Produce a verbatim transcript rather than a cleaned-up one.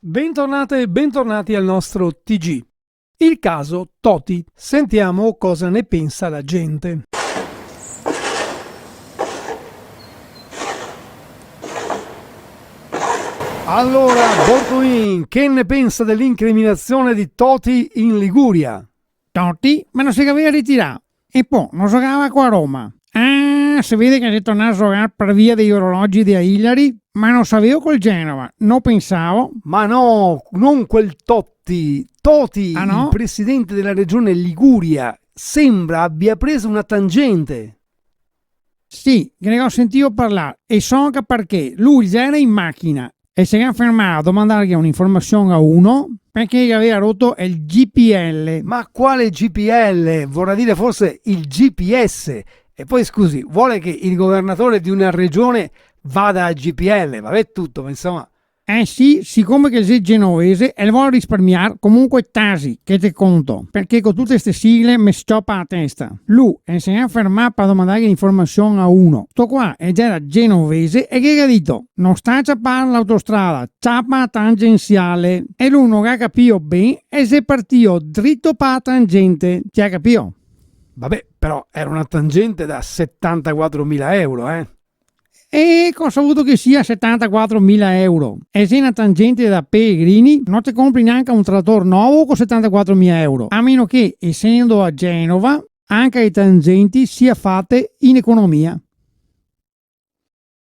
Bentornate e bentornati al nostro T G. Il caso Toti. Sentiamo cosa ne pensa la gente. Allora, Bortolin, che ne pensa dell'incriminazione di Toti in Liguria? Toti, ma no se gaveva ritirà. E po, no zogava qua a Roma. Ah, se vede che xe tornà a zogar par via dei orologi de Hillary, ma no savevo col Genova, no pensavo. Ma no, non quel Totti, Toti, ah, no? Il presidente della regione Liguria, sembra abbia preso una tangente. Sì, che ne go sentìo parlar, e so anca parché, lu el gera in machina, e se ga fermà a domandarghe un'informasion a uno, parché el gaveva roto el G P L. Ma quale G P L? Vorrà dire forse il G P S. E poi, scusi, vuole che il governatore di una regione vada al G P L? Vabbè, tutto, ma insomma. Eh sì, sicome che el xe genovese, el vol risparmiar, comunque tasi, che te conto, parché co tute ste sigle me s-ciopa a testa. Lu, el se ga fermà par domandarghe informasion a uno. Sto qua, el gera genovese, e che el ga dito? No sta a ciapar l'autostrada, ciapa a tangensiale. E lu no ga capìo ben, e xe partìo drito pa a tangente. Te ga capìo? Vabbè, però era una tangente da settantaquattromila euro, eh? E cosa vuto che sia settantaquattromila euro? E xe na tangente da pelegrini, no te compri gnanca un trator novo co settantaquattromila euro, a meno che, esendo a Genova, anca e tangenti sia fate in economia.